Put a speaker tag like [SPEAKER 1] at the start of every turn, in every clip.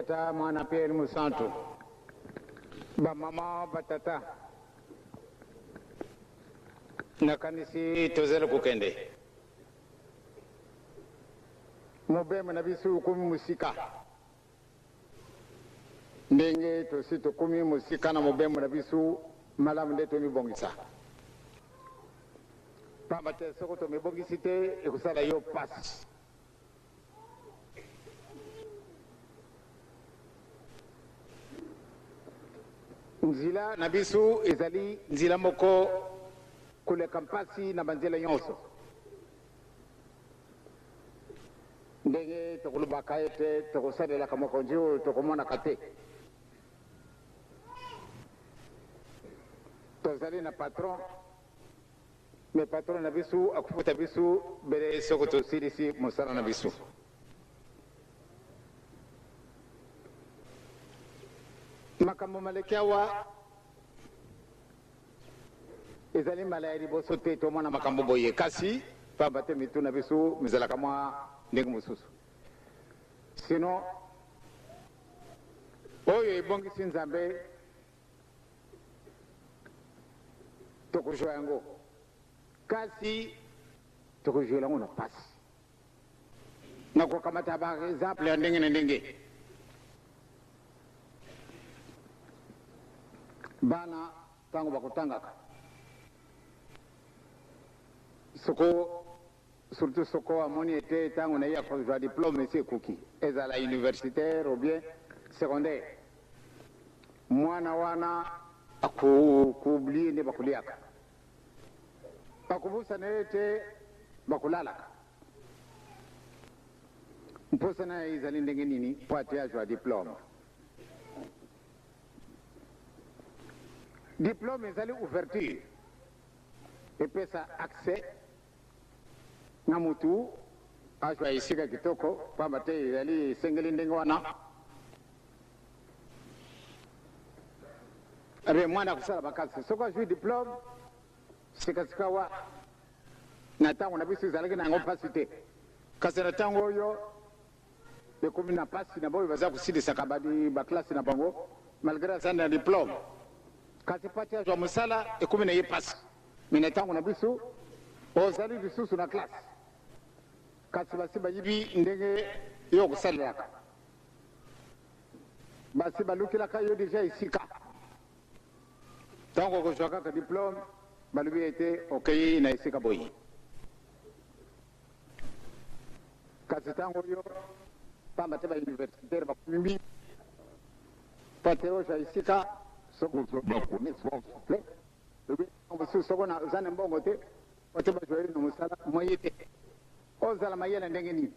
[SPEAKER 1] Tata, Mwana mpe Elimo Santu. Bamama, batata, nakanisi tozali kokende. Mobembo na biso okomi mosika. Ndenge tosi tokomi mosika na mobembo na biso, malamu nde tomibongisa. Pamba te soko tomibongisi te, ekosala yo pasi. Nzila na biso ezali nzila moko koleka mpasi na banzela nyonso. Ndenge tokolobaka ete tokosalelaka mokonzi oyo tokomonaka te. Tozali na patron, me patron na biso akofuta biso bele soko tosilisi mosala na biso. Makambo maleki awa Ezali mbala ya liboso te tomona makambo boye, kasi pamba te mitu na biso mizalaka mwa ndenge mosusu. Sinon, oyo ebongisi Nzambe, tokozwa yango, kasi tokozwela yango na pasi, na kokamata ba exemple ya ndenge na ndenge. Bana Tango bakotangaka soko surtout soko amoni ete tango na ye ya kozwa diplome esi ekoki, ezala universitaire ou bien secondaire, mwana wana ako oublier nde bakoliaka, akobosana ete bakolalaka. Mposa na ye ezali ndenge nini mpo ate azwa diplome? Diplome ezali ouverture epesa accès na mutu azwa esika kitoko, pamba te ezali esengeli ndenge wana. Abe mwana akosala makasi soki azwi diplome sikasikawa. Na ntango na biso ezalaki na yango mpasi te, kasi na ntango oyo Ekomi na pasi na baoyo baza kosilisaka ba classe na bango malgre aza na diplome kasi pati azwa mosala ekomi na ye pasi mais na tango na biso ozali lisusu na classe kasi basi bayibi ndenge yo okosalelaka basi balukelaka yo deja esika ntango okozwa kaka diplome balobi ete okei na esika boye. Kasi ntango oyo, pamba te ba universitaires bakomi mingi, mpo te ozwa esika soki ozwa ba connaissance te, lobi ntango mosusu soki oza na mbongo te, mpo te bazwa yo na mosala moye te. Ozala mayele ndenge nini,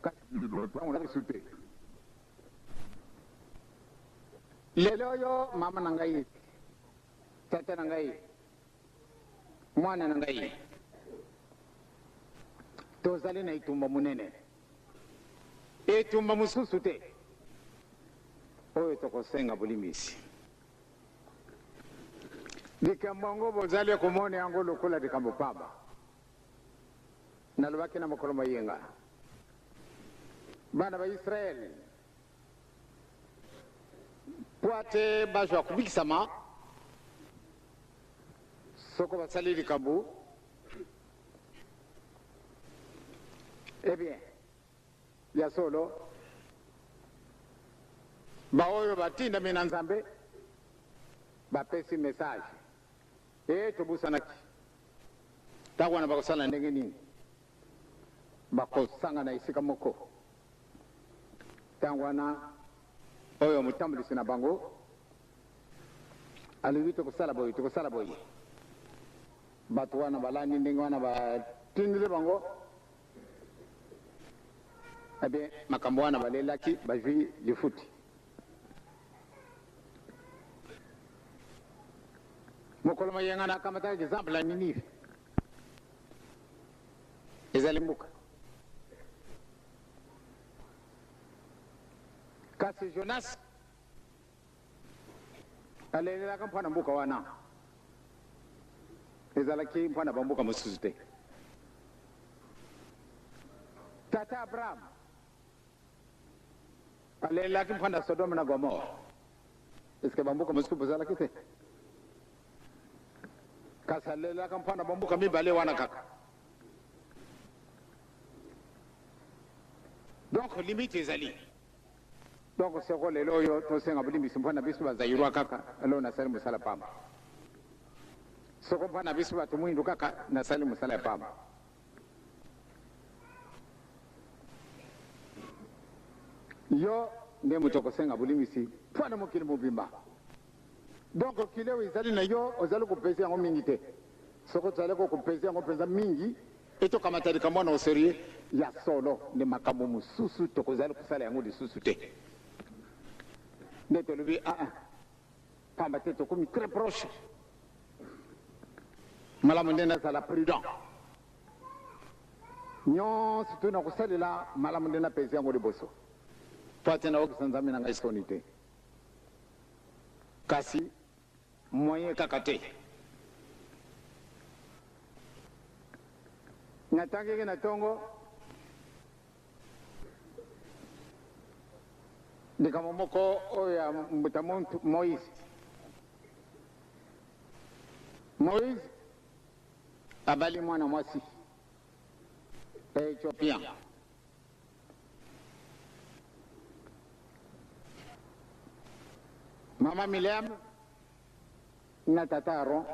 [SPEAKER 1] kasi ntango na biso te. Lelo oyo mama na ngai, tata na ngai, Mwana na ngai, tozali na etumba monene, etumba mosusu te oyo tokosenga bolimbisi. Likambo yango bozali komona yango lokola likambo pamba. Nalobaki na mokolo moyenga, bana ba Israele, mpo ate bazwa kobikisama soko basali likambo eh bien ya solo baoyo batindami na Nzambe bapesi message e tobusanaki ntango wana bakosala ndenge nini? Bakosangana esika moko ntango wana oyo motambulisi na bango alobi tokosala boye, tokosala boye. Bato wana balandi ndenge wana batindeli bango, eh bien makambo wana balelaki bazwi lifuti. Mokolo moyenga nakamataki exemple ya Ninive, ezali mboka. Kasi Jonas alelelaka mpo na mboka wana, ezalaki mpo na bamboka mosusu te. Tata Abraham. Alelaki mpo na Sodome na Gomore. Eske bamboka mosusu bozalaki te? Kasi alelaka mpo na bamboka mibale wana kaka. Donc limite ezali. Donc soko lelo oyo tosenga bolimbisi mpo na biso ba Zaïrois kaka, alors nasali mosala pamba. Soko mpo na biso bato mwindu kaka, nasali mosala ya pamba. Yo nde moto okosenga bolimbisi mpo na mokili mobimba. Donc kileo ezali na yo, ozali kopese yango mingi te. Soki ozali kopese yango mpenza mingi, e tokamata likambo wana au sérieux, ya solo nde makambo mosusu tokozali kosala yango lisusu te. Nde tolobi ah ah, pamba te tokomi très proche. Malamu nde nazala prudent. Nyonso tu nakosalela, malamu nde napesa yango liboso, mpo ate naokisa Nzambe na ngai soni te. Kasi moyen kaka te. Natangaki na tongo likambo moko oyo ya mbuta muntu Moïse. Moïse abali mwana mwasi ya Ethiopien. Mama Miriam na tata Aaron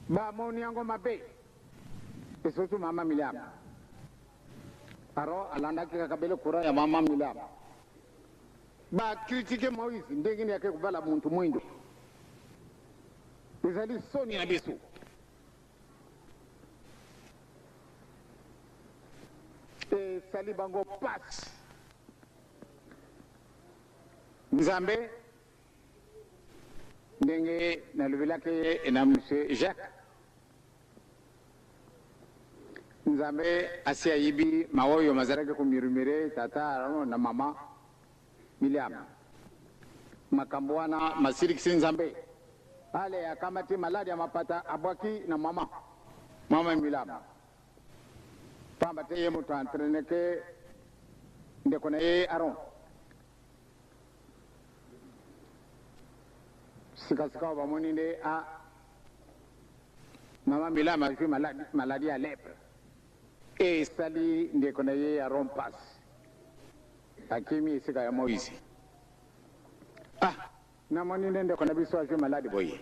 [SPEAKER 1] bamoni yango mabe, et surtout mama Miriam. Aaron alandaki kaka bele courant ya mama Miriam. Ba critiquer Moïse ndenge nini ake kobala muntu mwindo. Ezali soni na biso. Esali bango pasi. Nzambe ndenge nalobelaki ye na monsieur Jacques, Nzambe asi ayibi maoyo mazalaki ko murmurer tata na mama Miriam. Makambo wana masilikisi Nzambe. Ale akamati maladi ya mapata abwaki na mama mama Miriam. Pamba te ye moto entraîneke ndeko na ye Aaron. Sikasika bamoni nde a mama Miriam azwi maladi, maladi ya lepre. Esali ndeko na ye Aaron pasi. Akimi esika ya Moize. Ah, namoni nde ndeko na biso azwi maladi boye.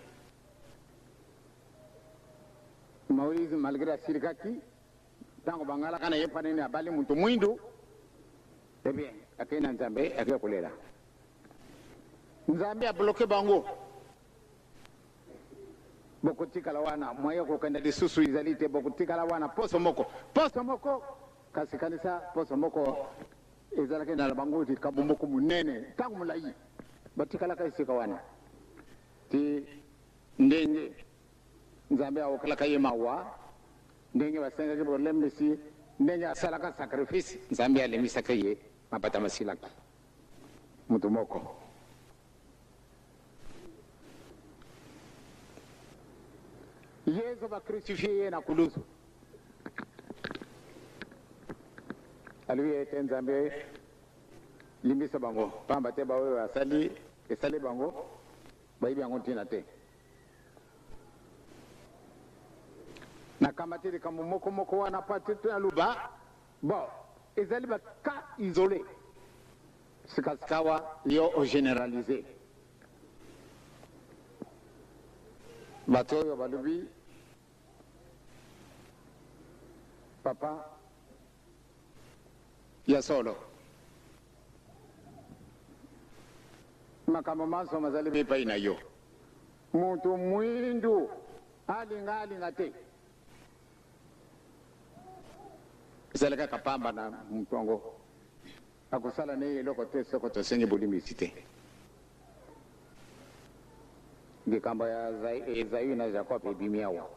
[SPEAKER 1] Moize malgre asilikaki ntango bangalaka na ye mpo nini abali moto mwindu, eh bien akei na Nzambe, akei kolela. Nzambe abloke bango, bokotikala wana, moyen kokenda lisusu ezali te, bokotikala wana poso moko, poso moko. Kasi kanisa, poso moko ezalaki na bango likambo moko monene, ntango molai batikalaka esika wana ti ndenge Nzambe aokelaka ye mawa, ndenge basengaki bolembisi, ndenge asalaka sacrifice, Nzambe alemisaka ye mapata masilaki. Moto moko. Yesu ba crucifie ye na kulusu. Alobi ete Nzambe limbisa bango, pamba te baoyo asali esali bango bayebi yango ntina te. Nakamati likambo moko moko wana mpo ate naloba bon, ezali ba cas isole. Sikasikawa yo o generaliser bato oyo balobi papa ya solo makambo manso mazali epai na yo. Moto mwindu alinga alinga te, ezali kaka pamba na moto yango akosala na ye eloko te soko tosengi bolimbisi te. Likambo ya Ezaü na Jacob ebimi awa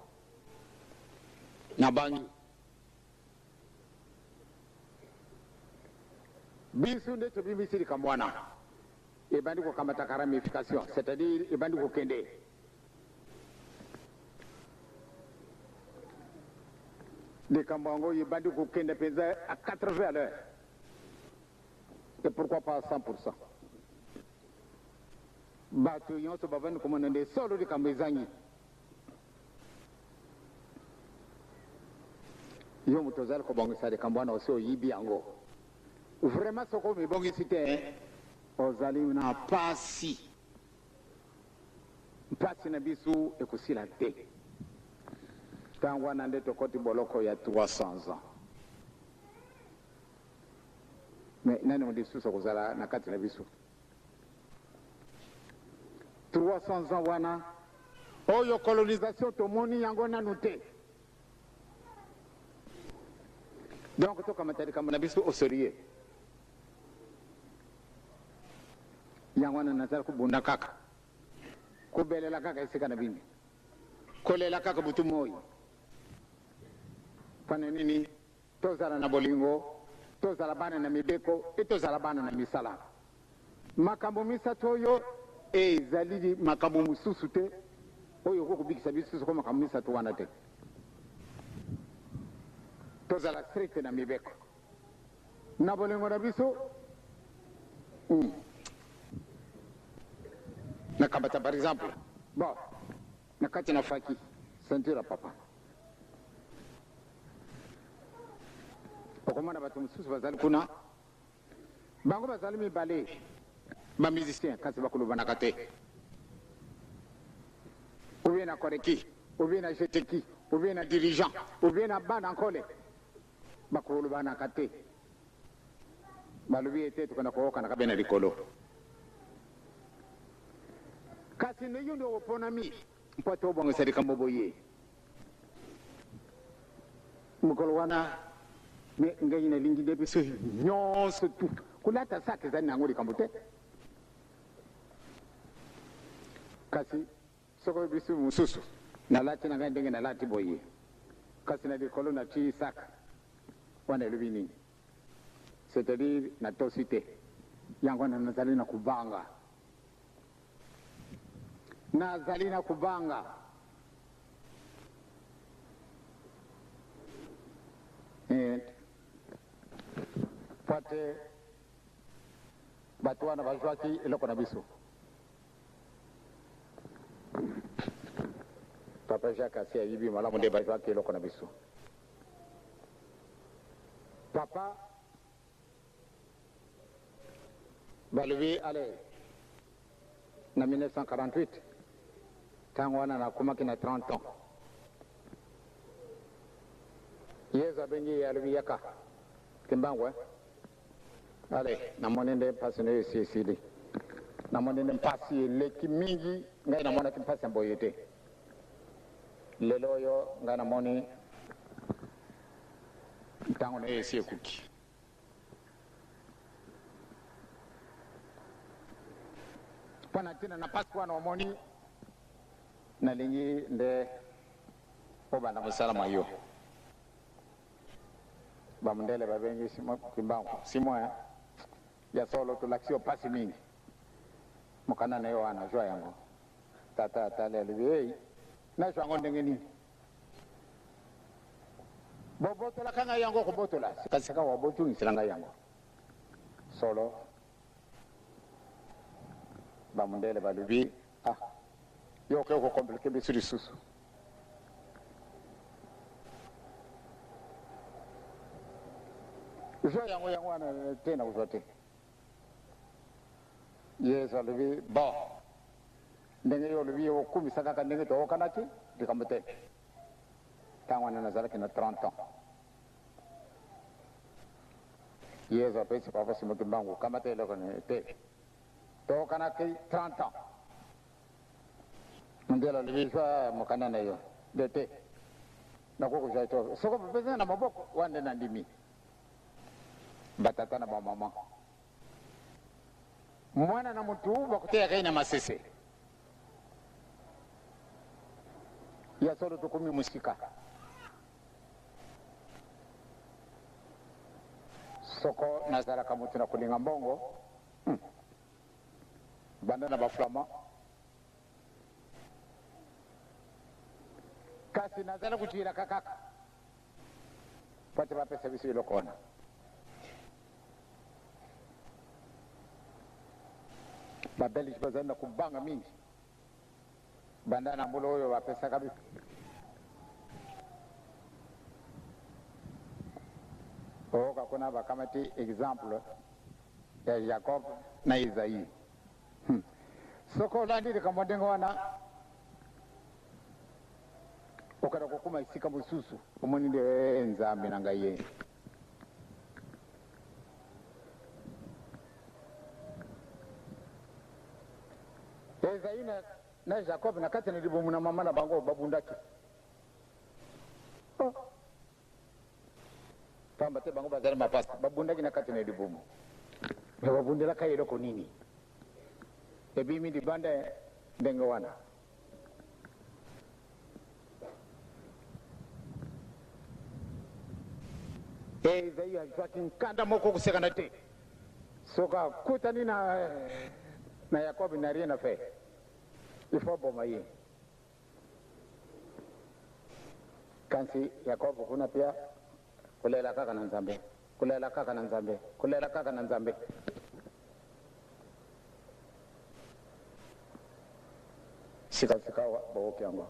[SPEAKER 1] nabangi biso nde tobimisi likambo wana, ebandi kokamataka ramification, c'est-à-dire ebandi kokende. Likambo yango ebandi kokende mpenza à 80 à l'heure, et pourquoi pas à 100%. Bato nyonso bavandi komona nde solo likambo ezangi. Yo moto ozali kobongisa likambo wana osi oyibi yango. Vraiment soki omibongisi te ozali na pasi. Mpasi na biso ekosila te. Ntango wana nde tokoti boloko ya 300 ans. Mais nani lisusu akozala na kati na biso? 300 ans wana oyo colonisation tomoni yango nanu te. Donc tokamata likambo na biso au sérieux. Yango wana nazali kobunda kaka, kobelela kaka esika na bino, kolela kaka butu moi. Mpo na nini? Tozala na bolingo, tozala bana na mibeko mpe tozala bana na misala. Makambo misato oyo ezali makambo mosusu te oyo okoki kobikisa biso soko makambo misato wana te. Tozala strict na mibeko na bolingo na biso. Nakambata par exemple, bon, na kati na faki ceinture ya papa, okomona bato mosusu bazali kuna, bango bazali mibale ba musicien, kasi bakolobanaka te. Ou bien na koreki, ou bien na jeteki, ou bien na dirigeant, ou bien na bana nkole, bakolobanaka te. Balobi ete tokenda koyokanaka be na likolo. Kasi nde yo nde oponami mpo ete obongisa likambo boye. Mokolo wana me ngai nalingi nde biso nyonso tu kolata saki ezali na yango likambo te. Kasi soki biso mosusu nalati na ngai ndenge nalati boye, kasi na likolo natii sak, wana elobi nini? C'est-à-dire natosi te. Yango wana nazali na kobanga, nazali na kobanga. Po te bato wana bazwaki eloko na biso. Papa Jacques asi ayibi malamu nde bazwaki eloko na biso. Papa balobi ale na 1948, ntango wana nakomaki na 30 ans. Yezu abengi ye, alobi yaka Kimbangu, eh? Ale namoni nde mpasi na yo esi esili, namoni nde mpasi eleki mingi, ngai namonaki mpasi ya boye te. Lelo oyo ngai namoni ntango na yo esi ekoki. Mpo na ntina na mpasi wana omoni, nalingi nde obanda mosala mwa yo. Bamundele babengi Simon Kimbangu, Simon, ya solo tolakisi yo mpasi mingi, mokanda na yo wana zwa yango. Tata atali, alobi ei, nazwa yango ndenge nini? Bobotolaka ngai yango kobotola, sikasika botungisela ngai yango. Solo bamundele balobi ah, yo okoki kokomplike biso lisusu. Zwa yango, yango wana te, na kozwa te. Yesu alobi bon, ndenge yo olobi okumisa kaka ndenge toyokanaki, likambo te. Ntango wana nazalaki na 30 ans. Yesu apesi papa Simon Kimbangu, kamata eloko te, toyokanaki 30 ans. Mondele alobi zwa mokanda na yo nde te, nakoki kozwa te soko bapesi na maboko wana nde nandimi. Batata na bamama, mwana na motu bakoteyaka ye na masese ya solo. Tokomi mosika. Soko nazalaka motu na kolinga mbongo, banda na baflamand, kasi nazali kotilaka kaka po te bapesa biso eloko wana. Ba Belge bazali na kobanga mingi banda na mbula oyo bapesaka biso. Oyoka kuna bakamati exemple ya Jacob na Esaü. Soki olandi likambo ndenge wana, okenda kokoma esika mosusu, omoni nde eh, Nzambe na ngai ye. Esaü na, na Jacob na kati na libumu na mama na bango babundaki. Oh. Pamba te bango bazali mapasa, babundaki na kati na libumu. Me babundelaka eloko nini? Ebimi libanda ndenge wana. Ezayi azwaki nkanda moko kosekana te. Soki akutani na, na Yakob n'a rien à faire. Il faut aboma ye. Kasi Yakob kuna pia kolela kaka na Nzambe, kolela kaka na Nzambe, kolela kaka na Nzambe. Sika sikawa boyoki yango,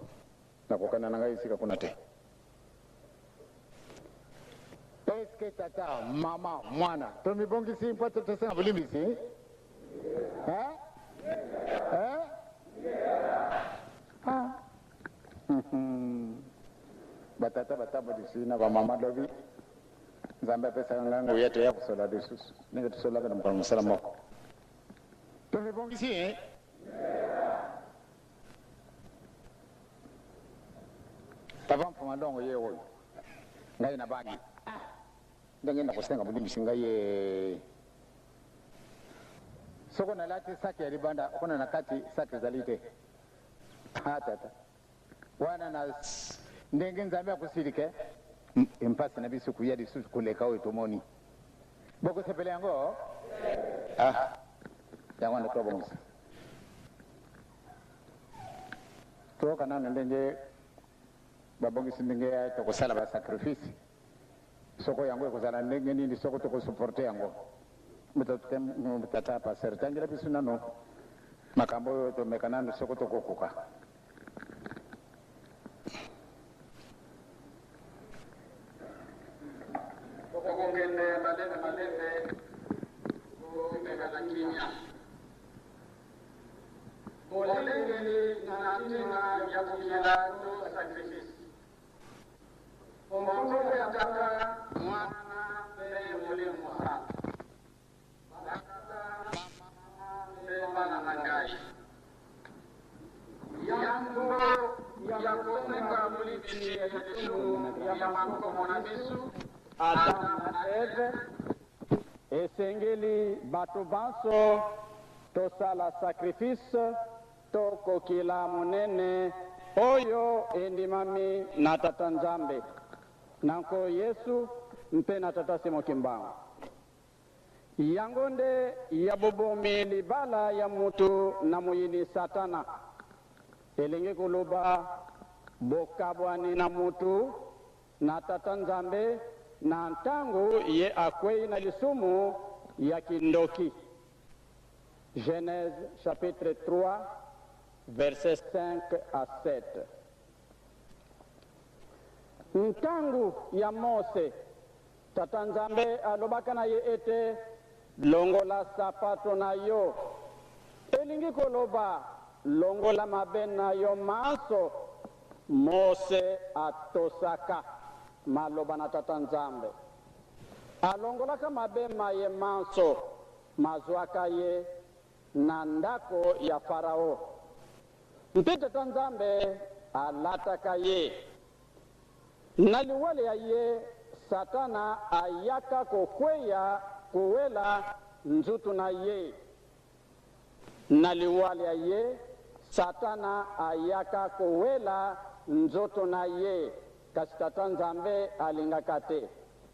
[SPEAKER 1] nakokenda na ngai esika kuna te. Est-ce que tata, mama, mwana tomibongisi mpo ete tosenga bolimbisi? Hein? Hein? Ah. Batata batambolisi na bamama lobi Nzambe apesaka ngai nguya toya kosola lisusu ndenge tosolaka na mokolo mosala moko. Tomibongisi eh? Papa Mfuma Ndongo ye oyo ngai nabangi ah, ndenge nakosenga bolimbisi ngai ye soko nalati saki ya libanda kuna na kati saki ezali te. Ah, tata wana na ndenge Nzambe akosilike mpasi na biso kuya lisusu koleka oyo tomoni. Bokosepela yango? Ah, yango wana tobongisa. Toyoka nano ndenge babongisi ndenge ya tokosala ba sacrifice, soko yango ekozala ndenge nini, soko tokosupporte yango. Tata pasteur, tangela biso nano makambo oyo tomeka nano soko tokokoka.
[SPEAKER 2] Tokokende malembe malembe komeka na kimia. Bolengeli na ntina ya kokila to sacrifice. O nkombo ya Tata, Mwana mpe Molimo Mosantu. Batata, bamama mpe bana na ngai. Yambo ya kosenga bolimbisi ya lisumu ya bankoko na biso,
[SPEAKER 3] Adam na Eve, Esengeli bato banso tosala sacrifice to kokila monene oyo endimami na Tata Nzambe, na Nkolo Yesu mpe na Tata Simon Kimbangu. Yango nde ya bobomi libala ya mutu na moyini Satana, elingi koloba bokabwani na mutu na Tata Nzambe na ntango ye akwei na lisumu ya kindoki. Genèse chapitre 3 versets 5 à 7. Ntango ya Mose, Tata Nzambe alobaka na ye ete, Longola sapato na yo. Elingi koloba, longola mabe na yo manso. Mose atosaka maloba na Tata Nzambe. Alongolaka mabe maye manso mazwaka ye na ndako ya Farao. Mpe Tata Nzambe alataka ye. Na liwa lya ye, Satana ayaka kokweya kowela nzutu na ye. Na liwa lya ye, Satana ayaka kowela nzoto na ye, kasi Tata Nzambe alingaka te,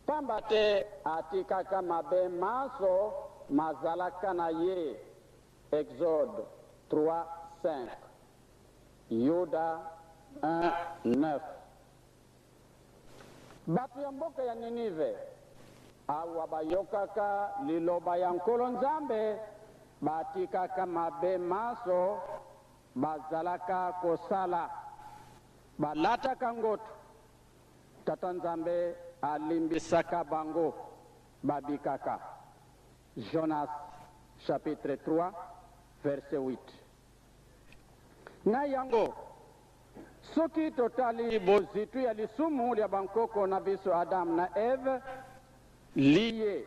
[SPEAKER 3] pamba te atikaka mabe manso mazalaka na ye. Exode 3, 5, Yuda 1, 9. Bato ya mboka ya Ninive, awa bayokaka liloba ya Nkolo Nzambe, Batikaka mabe manso bazalaka kosala, balataka ngoto. Tata Nzambe alimbisaka bango, babikaka. Jonas chapitre 3 verset 8. Na yango, soki totali bozitu ya lisumu lya bankoko na biso Adam na Eve, liye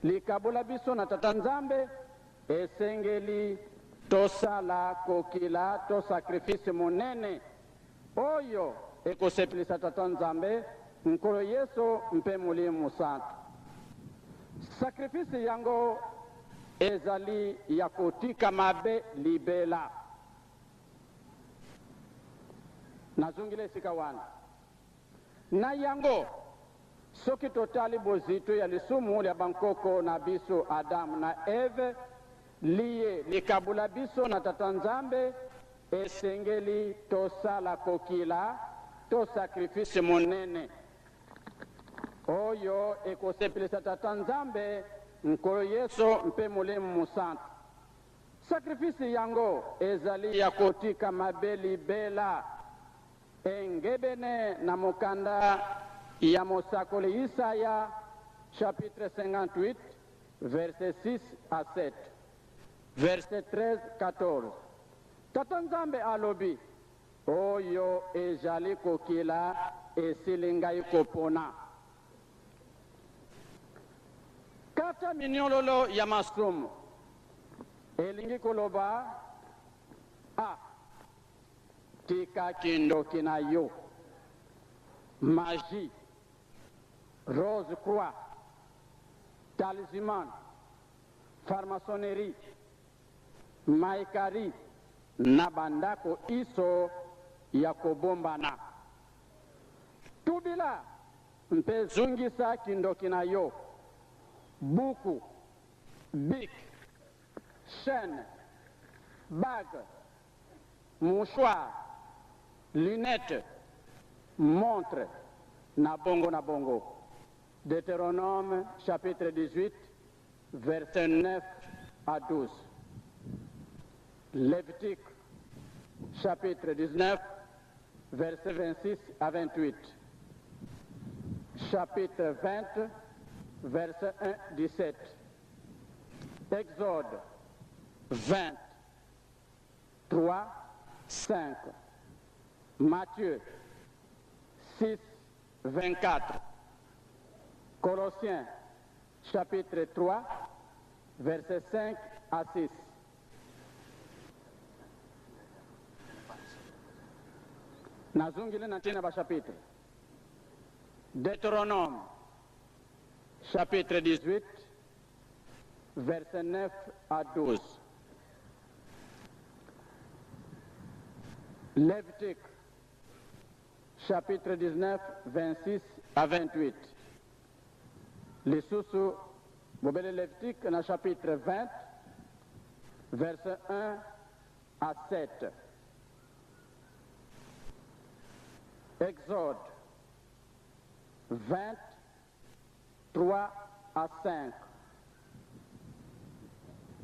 [SPEAKER 3] likabola biso na Tata Nzambe, esengeli tosala kokila to sacrifice monene oyo ekosepelisa Tata Nzambe, Nkolo Yesu mpe Molimo Mosantu. Sacrifice yango ezali ya kotika mabe libela. Nazongeli esika wana. Na yango, soki totali bozito ya lisumu lya bankoko na biso Adam na Eve, liye likabola biso na Tata Nzambe, esengeli tosala kokila to sacrifice monene oyo ekosepelisa Tata Nzambe, Nkolo Yesu mpe Molimo Mosantu. Sacrifice yango ezali ya kotika mabe libela. Engebene na mokanda ya mosakoli Yisaya, chapitre 58, verset 6 à 7, verset 13, 14, Tata Nzambe alobi, Oyo ezali kokila esili ngai kopona. Kata minyololo ya masumu, elingi koloba, a. Tika kindoki na yo. Magie, rose croix, talisman, farmaçonnerie, maikari na ba ndako iso ya kobombana. Tubila mpe zongisa kindoki na yo, buku, bic, chaine, bague, mouchoir, lunette, montre, na bongo na bongo. Deuteronome chapitre 18 verset 9 à 12. Levitique chapitre 19 verset 26 à 28. Chapitre 20 verset 1 17. Exode 20 3, 5. Matthieu 6, 24. Colossiens chapitre 3, verset 5 à 6. Nazongeli na ntina ba chapitre. Deutéronome chapitre 18 verset 9 à 12. Lévitique chapitre 19 26 à 28. Lisusu bobele Lévitique na chapitre 20 verset 1 à 7. Exode 20 3 à 5.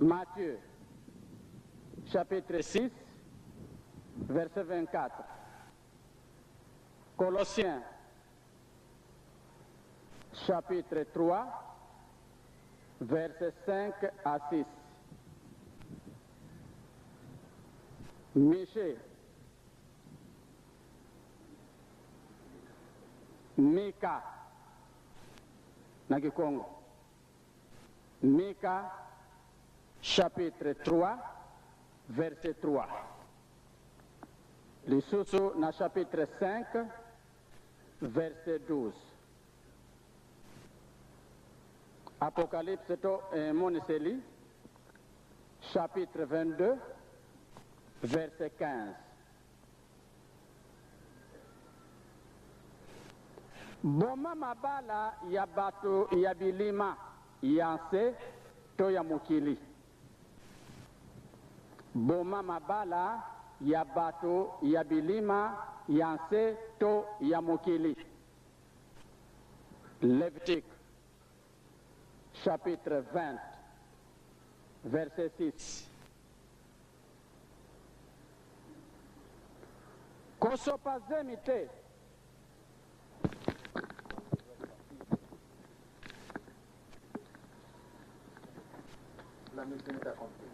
[SPEAKER 3] Matthieu chapitre 6 verset 24. Colossiens chapitre 3 verset 5 à 6. Michée Mika na Kikongo. Mika chapitre 3 verset 3. Lisusu na chapitre 5 verset 12. Apocalypse to Emoniseli chapitre 22 verset 15. Boma mabala ya bato ya bilima ya nse to ya mokili. Boma mabala ya bato ya bilima ya nse to ya mokili. Levitique chapitre 20. verset 6. Kosopa zemi te.
[SPEAKER 2] La mission est accomplie.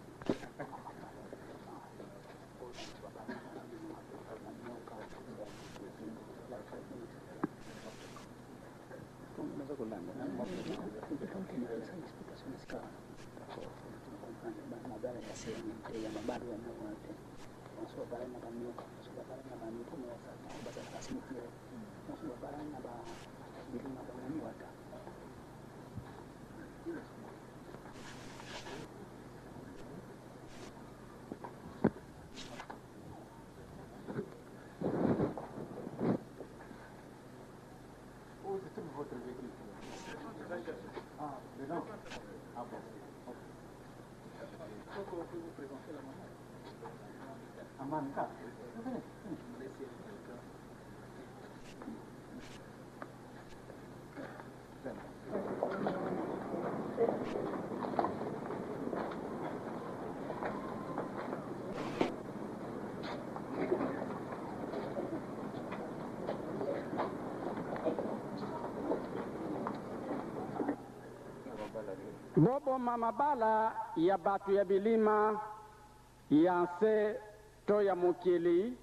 [SPEAKER 2] Où se trouve votre véhicule? Ah, dedans. Ah bon. Ok. Venez, venez.
[SPEAKER 3] Boboma mabala ya bato ya bilima ya nse to ya mokili.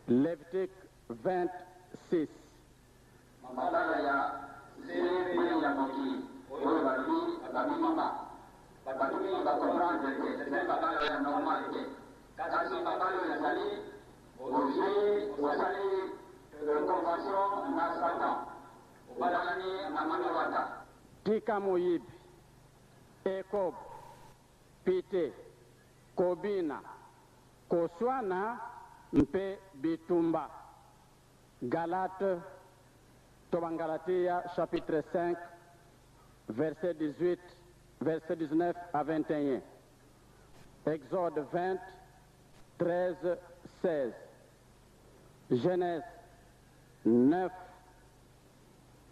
[SPEAKER 3] Levitique 26.
[SPEAKER 2] Mabala ya se mpe ya mokili oyo balobi babima, bato mingi bacomprendre te. Ezali mabala ya normal te, kasi mabala oyo ezali ozwi, osali convention na Satan, obalani na mami wata.
[SPEAKER 3] Tika moyibi, ekobo, pite, kobina, koswana mpe bitumba. Galate to Bangalatia chapitre 5 verset 18, verset 19 à 21. Exode 20, 13, 16. Genèse 9,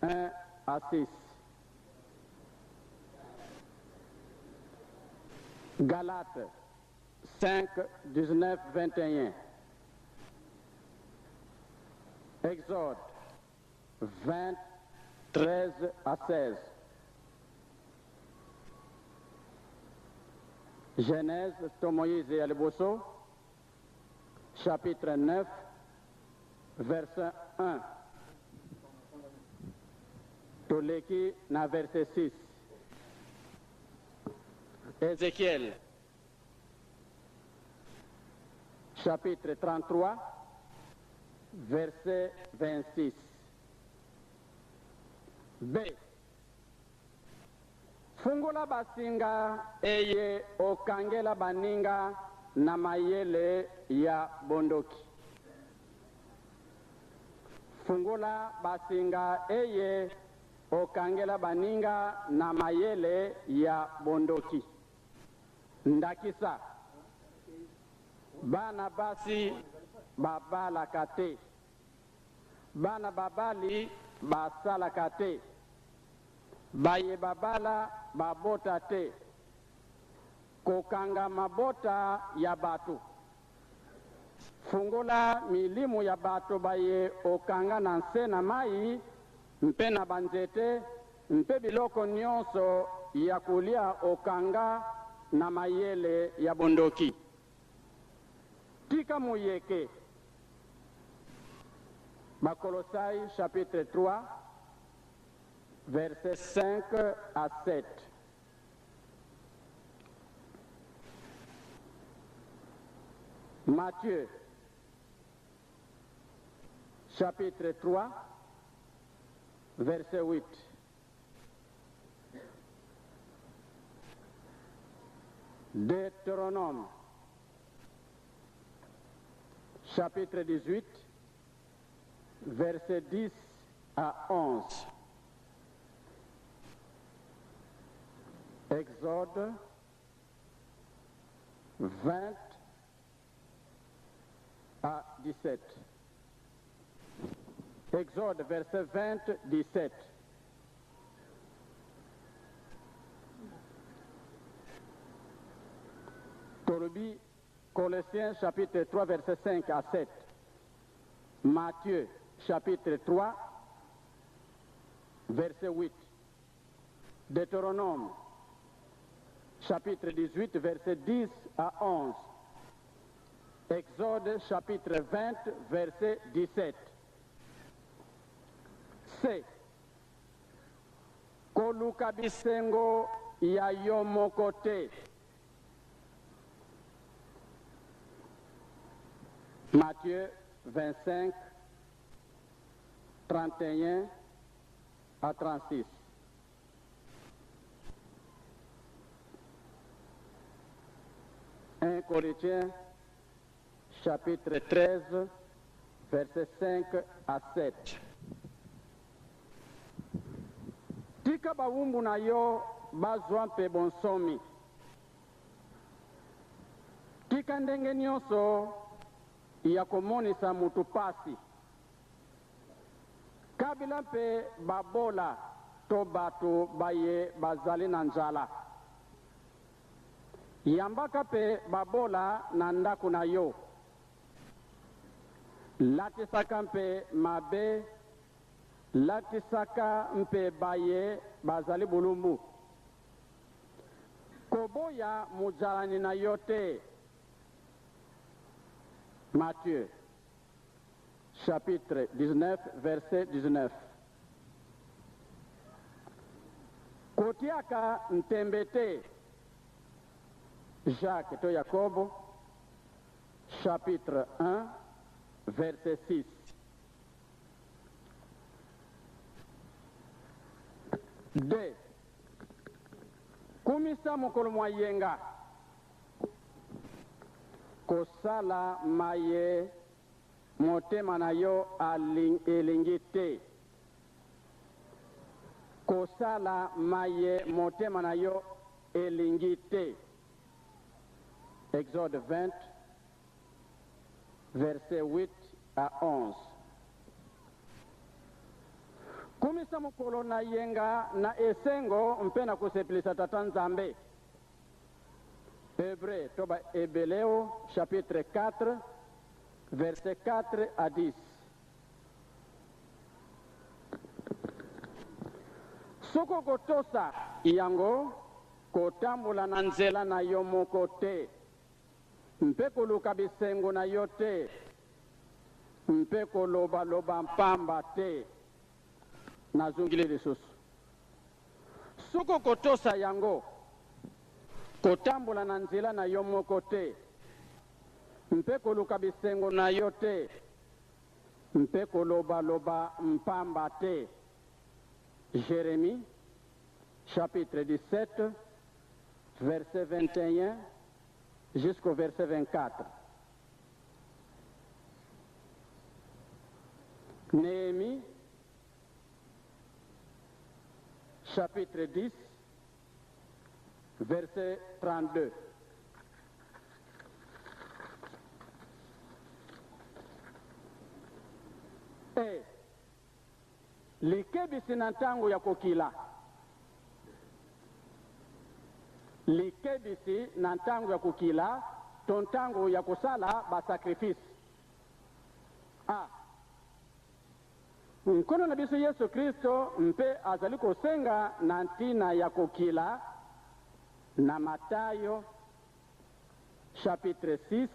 [SPEAKER 3] 1 à 6. Galates 5, 19, 21. Exode 20, 13 à 16. Genèse to Moïse ya liboso chapitre 9 verset 1 toleki na verset 6. Ézéchiel chapitre 33 verset 26. B. Fungola basinga eye okangela baninga na mayele ya bondoki. Fungola basinga eye okangela baninga na mayele ya bondoki. Ndakisa, bana basi babalaka te, bana babali basalaka te, baye babala babota te, kokanga mabota ya bato. Fungola milimu ya bato baye okanga na nse na mai mpe na banzete mpe biloko nyonso ya kolia okanga na mayele ya bondoki. Tika moyeke. Bakolosai chapitre 3 verset 5 à 7. Matthieu chapitre 3 verset 8. Deutéronome chapitre 18 verset 10 à 11. Exode 20 à 17. Exode verset 20, 17. Tolobi Colossiens chapitre 3 verset 5 à 7, Matthieu chapitre 3 verset 8, Deutéronome chapitre 18 verset 10 à 11, Exode chapitre 20 verset 17. C. Koluka bisengo ya yo moko te. Matthieu 25, 31 à 36. 1 Corinthiens chapitre 13, verset 5 à 7. Tika bawumbu na yo bazwa mpe bonsomi. Tika ndenge nyonso ya komonisa mutu pasi. Kabila mpe babola to bato baye bazali na nzala. Yambaka mpe babola na ndako na yo. Latisaka mpe mabe, latisaka mpe baye bazali bolumbu. Koboya mozalani na yo te. Matthieu chapitre 19 verset 19. Kotiaka ntembe te. Jacques to Yakobo chapitre 1 verset 6. D. Kumisa mokolo mwa yenga. Kosala maye motema na yo elingi te. Kosala maye motema na yo elingi te. Exode 20, verset 8 à 11. Kumisa mokolo na yenga na esengo mpe na kosepelisa Tata Nzambe. Hebreu to ba Ebeleo chapitre 4 verset 4 à 10. Soki okotosa yango, kotambola na nzela na yo moko te, mpe koluka bisengo na yo te, mpe kolobaloba mpamba te. Nazongeli lisusu. Soki okotosa yango, kotambola na nzela na yo moko te, mpe koluka bisengo na yo te, mpe kolobaloba mpamba te. Jeremie, chapitre 17, verset 21 jusqu'au verset 24. Néhémie, chapitre 10, verset 32. E likebisi na ntango ya kokila. Likebisi na ntango ya kokila to ntango ya kosala basakrifisi. A. Nkolo na biso Yesu Kristo mpe azali kosenga na ntina ya kokila na Matayo chapitre 6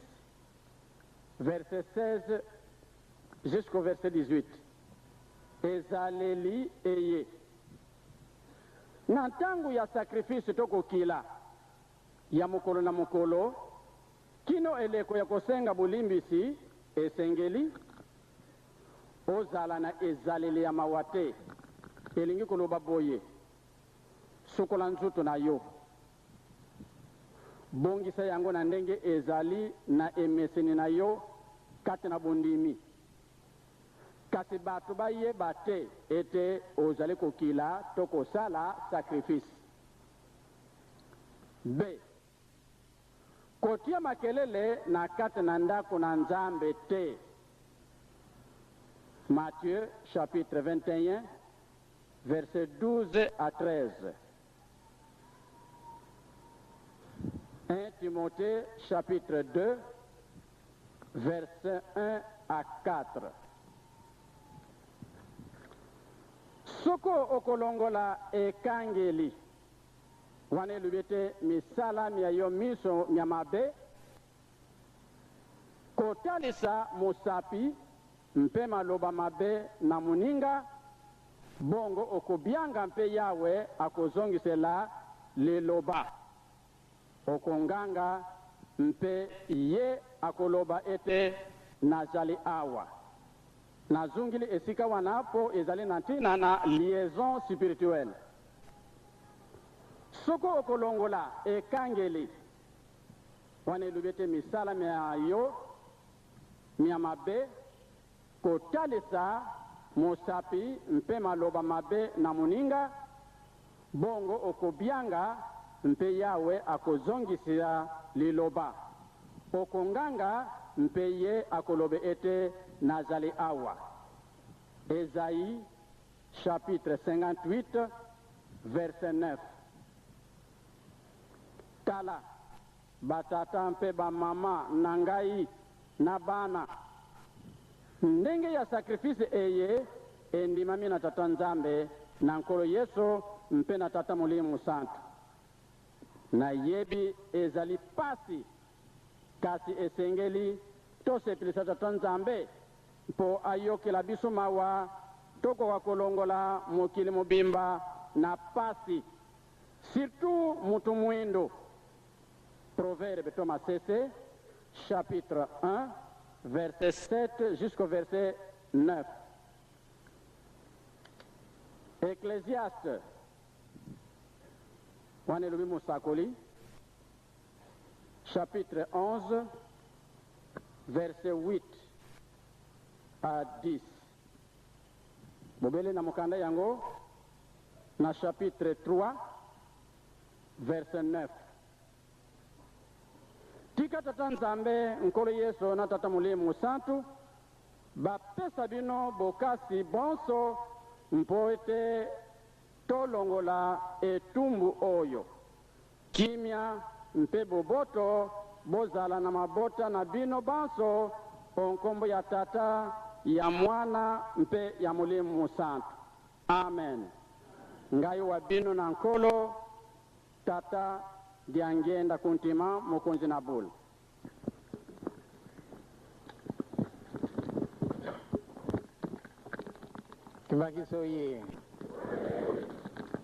[SPEAKER 3] verset 16 jusqu'au verset 18. Ezaleli eye na ntango ya sakrifisi to kokila ya mokolo na mokolo kino eleko ya kosenga bolimbisi esengeli ozala na ezaleli ya mawa te, elingi koloba boye, sukola nzoto na yo, bongisa yango na ndenge ezali na emeseni na yo kati na bondimi, kasi bato bayeba te ete ozali kokila to kosala sakrifisi. B. Kotia makelele na kati na ndako na Nzambe te. Matthieu chapitre 21 verset 12 à 13. 1 Timothée chapitre 2 verset 1 à 4. Soko okolongola ekangeli wana elobi ete misala mya yo minso mya mabe, kotalisa mosapi mpe maloba mabe na moninga, bongo okobianga mpe Yawe akozongisela liloba. Okonganga mpe ye akoloba ete, Nazali awa. Nazongeli esika wana mpo ezali na ntina na liaison spirituelle. Soko okolongola ekangeli wana elobi ete misala mya yo mya mabe, kotalisa mosapi mpe maloba mabe na moninga, bongo okobianga mpe Yawe akozongisa liloba. Okonganga mpe ye akoloba ete, Nazali awa. Esaïe chapitre 58 verset 9. Tala, batata mpe bamama na ngai na bana, ndenge ya sacrifice eye endimami na Tata Nzambe, na Nkolo Yesu mpe na Tata Molimo Mosantu. Nayebi ezali pasi, kasi esengeli tosepelisa Tata Nzambe mpo ayokela biso mawa, tokoka kolongola mokili mobimba na pasi, surtout mutu muindu. Proverbe to Masese chapitre 1 verset 7 jusqu'au verset 9. Ecclesiaste wana elobi mosakoli chapitre 11 verset 8 à 10. Bobele na mokanda yango na chapitre 3 verset 9. Tika Tata Nzambe, Nkolo Yesu na Tata Molimo Mosantu bapesa bino bokasi bonso mpo ete tolongola etumbu oyo. Kimia mpe boboto bozala na mabota na bino banso o nkombo ya Tata, ya Mwana mpe ya Molimo Mosantu. Amen. Ngai wa bino na Nkolo, Tata Diangienda Kuntima, mokonzi na bule.
[SPEAKER 1] Kimbanguiste oye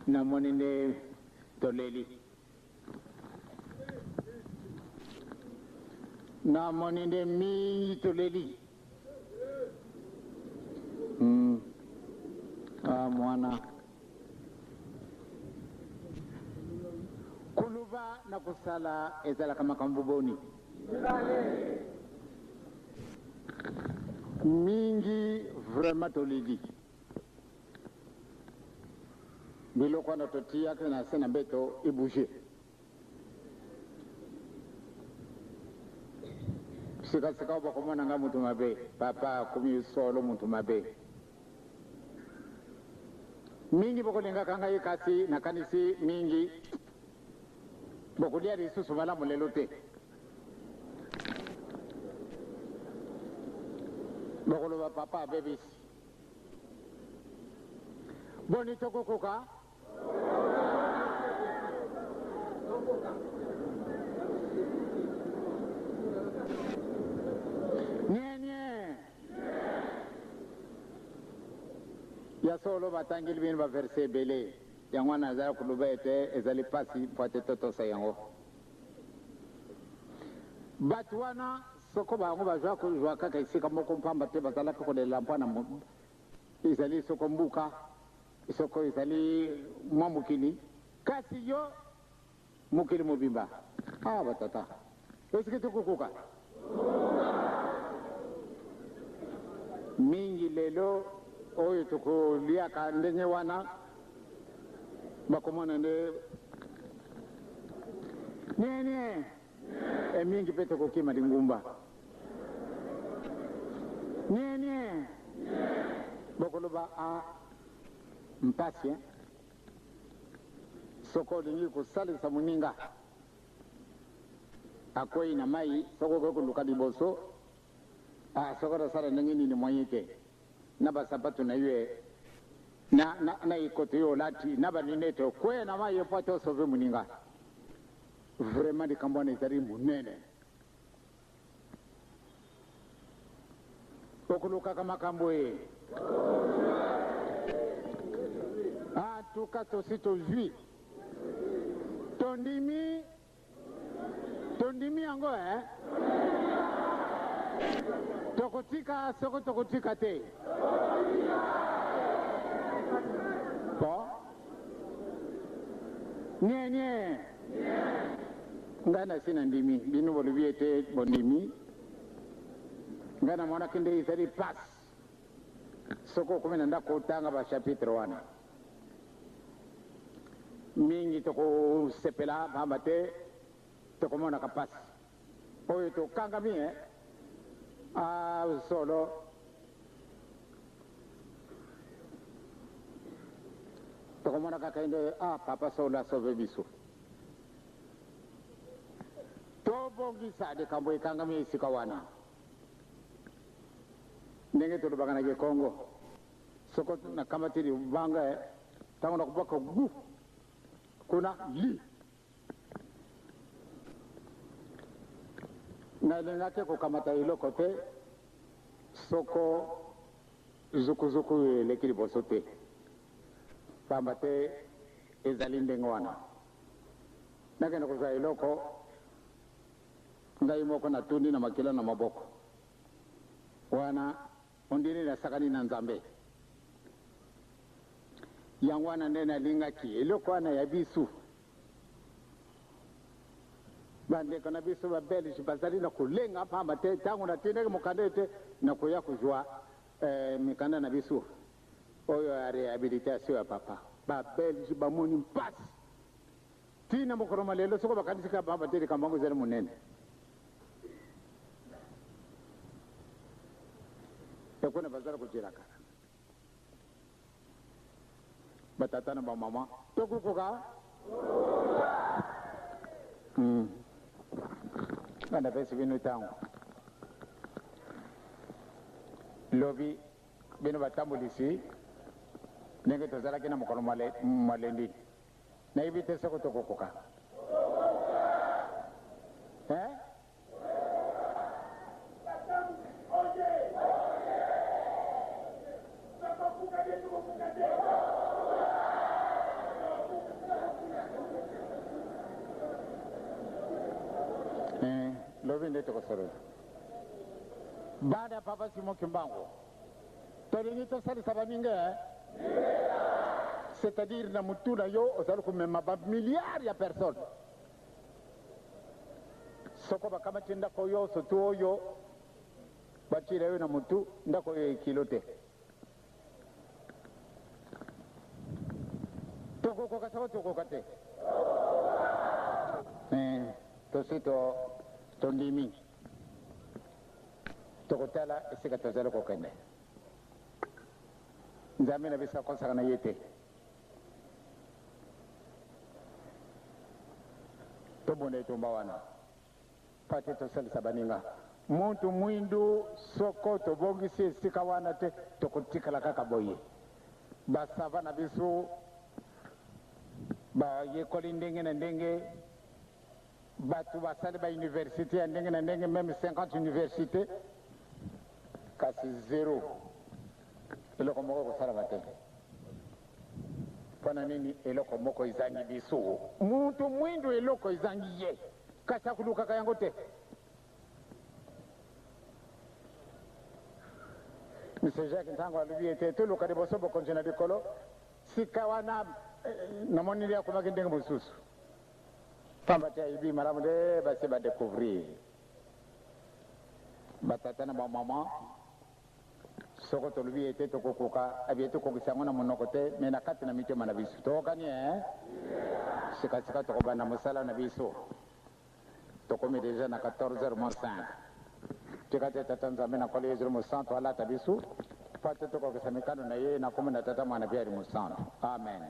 [SPEAKER 1] namoni nde toleli namoni nde mingi toleli mm. Ah, mwana koloba na kosala ezalaka makambo boni mingi vraiment toleli biloko wana totiyaka na se na mbeto ebouge sikasika bakomona nga mutu mabe papa akomi solo mutu mabe mingi bokolingaka ngai kasi nakanisi mingi bokolia lisusu malamu lelo te bokoloba papa abebisi boni tokokoka nie ya solo batangeli bino baverse ebele yango wana azali koloba ete ezali mpasi mpo ete totosa yango bato wana soko bango bazwa kozwa kaka esika moko mpamba te bazalaki kolela mpo na ezali soko mbuka soko ezali mwa mokili kasi yo mokili mobimba ah batata esiki tokokoka mingi lelo oyo tokoliaka ndenge wana bakomona nde nini e mingi mpe tokokima lingumba nini bokoloba a mpasi eh? Soko olingi kosalisa moninga. Akwei na mai, soki okoki koluka liboso, ah, soki osala ndenge nini moyen te. Na basapatu na yo e, na, na, na ekoti oyo olati, na balinete, okweya na mai mpo ate osauve moninga. Vraiment likambo wana ezali monene. Okolukaka makambo e. En tout cas tosi tozwi. Tondimi Tondimi yango eh? Tokotika soko tokotika te? Bon. Nie nie. Ngai nasi nandimi, bino bolobi ete bondimi. Ngai namonaki nde ezali pasi soki okomi na ndako otanga ba chapitre wana. Mingi tokosepela pamba te tokomonaka pasi oyo tokangami eh ah solo tokomona kaka nde ah papa solo asauve biso tobongisa likambo ekangami esika wana ndenge tolobaka na kikongo Soko nakamati libanga eh, tango nakobwaka gu kuna li. Nalingaki kokamata eloko te soko zukuzuku eleki liboso te, pamba te ezali ndenge wana. Nakende kozwa eloko ngai moko natuni na makila na maboko wana. Ondire nasakani na Nzambe. Yango wana nde nalingaki eloko wana ya bisu. Bandeko na biso ba Belge bazali na kolenga mpamba te ntango natindaki mokanda ete nakoya kozwa eh, mikanda na biso oyo ya rehabilitation ya papa. Ba Belge bamoni mpasi tii na mokolo mwa lelo, soko bakanisi kaka mpamba te likambo yango ezali monene. Ekuna bazala kojela kala batata na bamama tokokoka Napesi bino ntango lobi bino batambolisi ndenge tozalaki na mokolo mwa lendi. Nayebi te soko tokokoka. Eh? Eh, lobi nde tokosolola. Bana Papa Simon Kimbangu, tolingi tosalisa baninga eh? C'est-à-dire na mutu na yo ozali komema ba milliards ya personnes. Soko bakamati ndako oyo surtout oyo batiela yo na mutu ndako oyo ekilo te. Tokokoka soko tokoka te? Eh, tosi to tondimi. Tokotala esika tozali kokende. Nzambe na biso akosaka na ye te. Tobunda etumba wana mpo ate tosalisa baninga. Muntu mwindu soko tobongisi esika wana te tokotikala kaka boye. Basava na biso bayekoli ndenge na ndenge, bato basali ba universite ya ndenge na ndenge, meme 50 universite, kasi zero eloko moko ekosalama te. Mpo na nini? Eloko moko ezangi biso. Mutu mwindu eloko ezangi ye, kasi akolukaka yango te. Monsieur Jacques ntango alobi ete toluka liboso bokonzi na likolo, sika wana namoni nde akomaki ndenge mosusu, pamba te ayebi malamu nde basi ba decouvrir batata na bamama. Soko tolobi ete tokokoka, abiye tokokisa yango na monoko te, me na kati na mitema na biso. Toyokani eh? Sikasika tokobanda mosala na biso. Tokomi deja na 14 heures moins 5. Tika te Tata Nzambe na Nkolo Yezu Mosantu alata biso, mpo ate tokokisa mikano na ye na kombo na Tata, Mwana mpe Elimo Santu. Amen.